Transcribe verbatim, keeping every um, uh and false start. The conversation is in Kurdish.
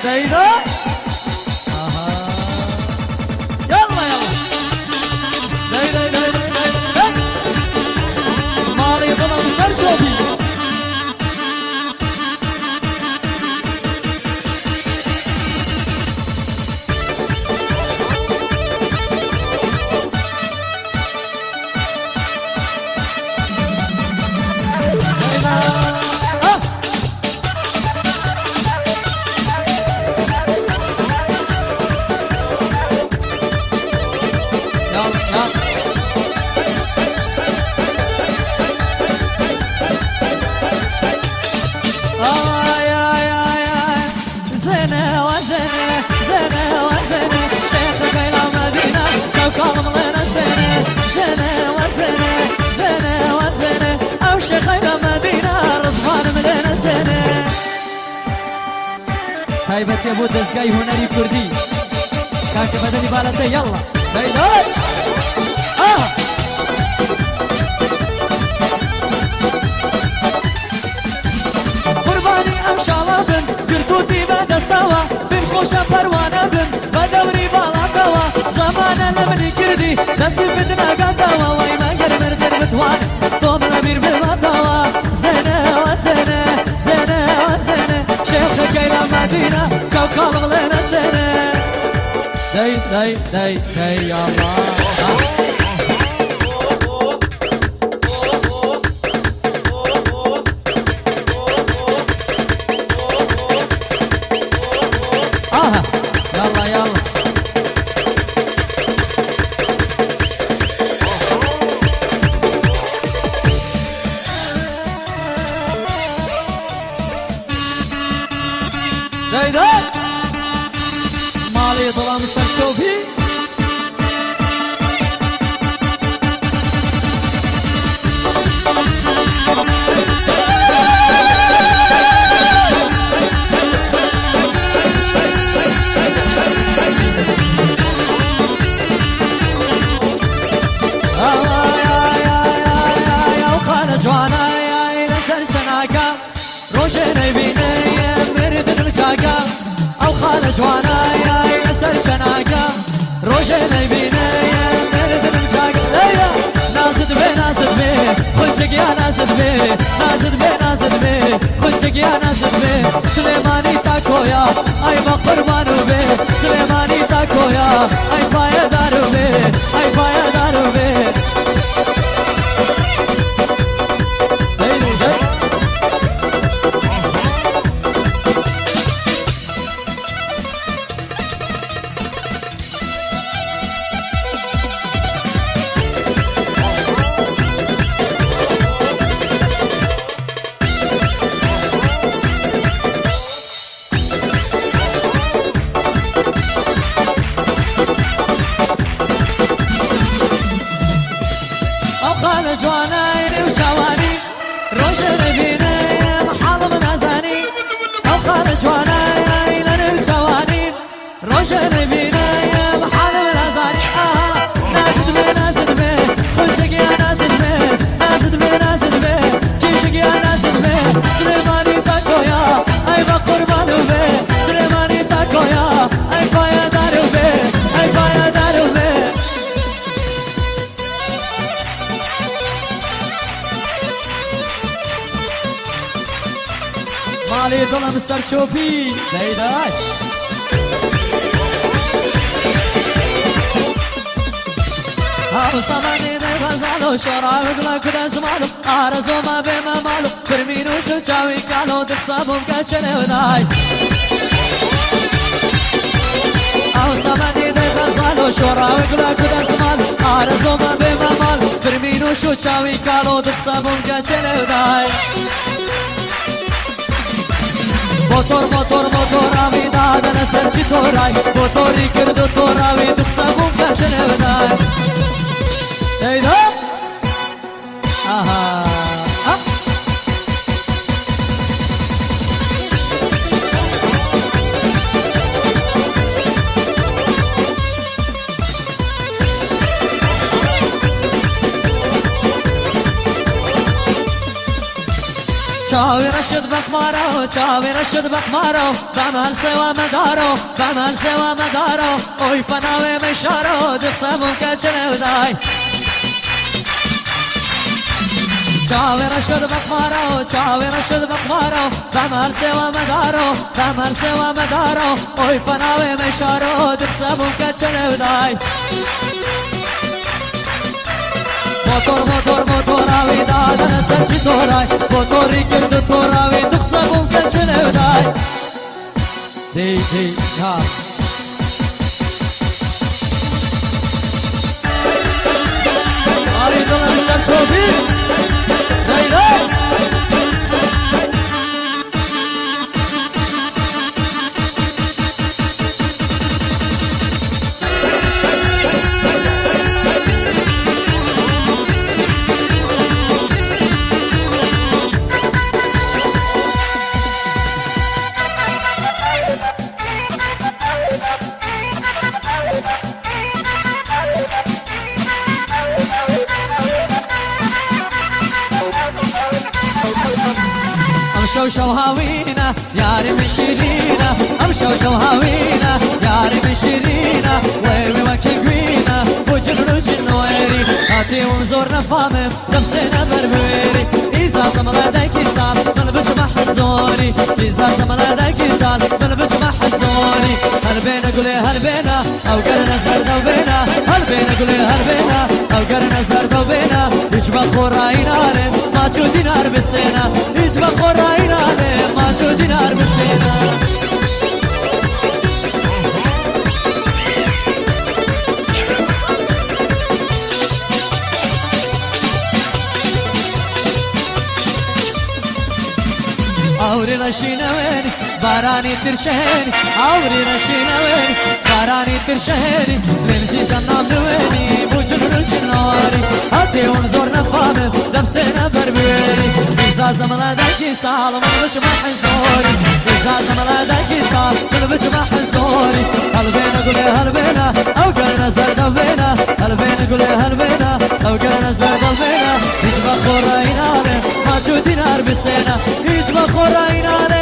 Leyla. Aha. Yalla, yalla. Leyla, leyla, leyla. Malê dilim ser çopî. Ay, ay, ay, ay. Zene we zene, zene we zene, Şêx Keyla Medîne, çewkan milêne zene. Zene we zene, zene we zene, ew Şêx Keyla Medîne, Rizvan milêne zene. Taybetê bo dezgahê hunerî kurdî. Kake bedenî balete, yalla. Hey, hey. Ah! Qurbanî ew şala bin, girtûtî be desta we, bîn xweşa perwane bin, be dewrî balata we, zamane li min kurdî, destî fitne gata we, wey me ger merdin bitwan, to min emîr bi mata we, zene we zene, zene we zene, Şêx Keyla Medîne, çewkan milêne zene. Dey, dey, dey, dey, yalla. Aha, yalla, yalla. Dey, dey. Malê dilim ser çopî. Ay, ay, ay, ay, ay, ew xale ciwan, ay, ay, li ser şenaka. Rojê neyvîne ye merdin li çaka, ew xale ciwana ye li ser şenaka. Rojê neyvîne ye merdin li çaka. Leyla, nazik be, nazik be, xunçik ya nazik be, nazik be, nazik be, xunçik ya nazik be. Silêmanî takoya, ay me qurban û be. Silêmanî takoya, ay payedar û be, ay payedar û be. Hey, hey, hey. Ew xale ciwana ye û çawanî, rojê neyvîne ye, em hal min nazanî. Ew xale ciwana ye, înan û çawanî, rojê neyvîne ye, em hal min nazanî. Aha, nazik be, nazik be, xunçik ya nazik be, nazik be, nazik be, kîşik ya nazik be. Silêmanî takoya, ay me qurban û be. Silêmanî takoya, ay payedar û be, ay payedar û be. Malê dilim ser çopî. Dey, dey. Ew semenî dey xezalo, şora û gula ku dezmalo, arezo me bê me malo. Firmînû şû çawî kalo, dixsa bûm ke çene day. Ew semenî dey xezalo, şora û gula ku dezmal, arezo me bê me mal. Firmînû şû çawî kalo, dixsa bûm ke çene day. Motor, motor, motora wî dadene ser çî toray. Motorî kirdo tora wî, dixsa bûm ke çene day. Hey, day. Aha. Ha. Çavê reşid bexmaro, çavê reşid bexmaro, bemel sewa medaro, bemel sewa medaro, oy fenawê meşaro, dixse bûn ke çile day. Çavê reşid bexmaro, çavê reşid bexmaro, bemel sewa medaro, bemel sewa medaro, oy fenawê meşaro, dixse bûn ke çile day. Motor, motor, motora wî dadine ser ji toray. Motorî girdi tora wî dixse bûn keçine day. Dey, dey, ya. Arî dilim ser çobî. Dey, dey. Em şew şew hawîne, yarê min şîrîne. Em şew şew hawîne, yarê min şîrîne. Wê wê wekî gwîne, bo cin û cin wêrî. Hatî hûn zor nefamim, demsêne ber bi wêrî. Îza zimledekî sal, min biçme hezorî. Îza zimledekî sal, min biçme hezorî. Helbêne gulê helbêne, ew gerine zerdew bêne. Helbêne gulê helbêne, ew gerine zerdew bêne. Hiç be xo rayînane, maç û dînar bisêne. Hiç be xo rayînane, maç û dînar bisêne. Awrî reşîne wenî, baranî tirşenî. Awrî reşîne wenî, baranî tirşenî. Lê min zî zam nam diwenî, bo cin û cin warî. Hatî hûn zor nefamim, demsêne ber bi wêrî. Îza zimledekî sal, min biçme hezorî. Îza zimledekî sal, min biçme hezorî. Helbêne gulê helbêne, ew gerine zerdew bêne. Helbêne gulê helbêne, ew gerine zerdew bêne. Hiç be xo rayînane, maç û dînar bisêne. Hiç be xo rayînane.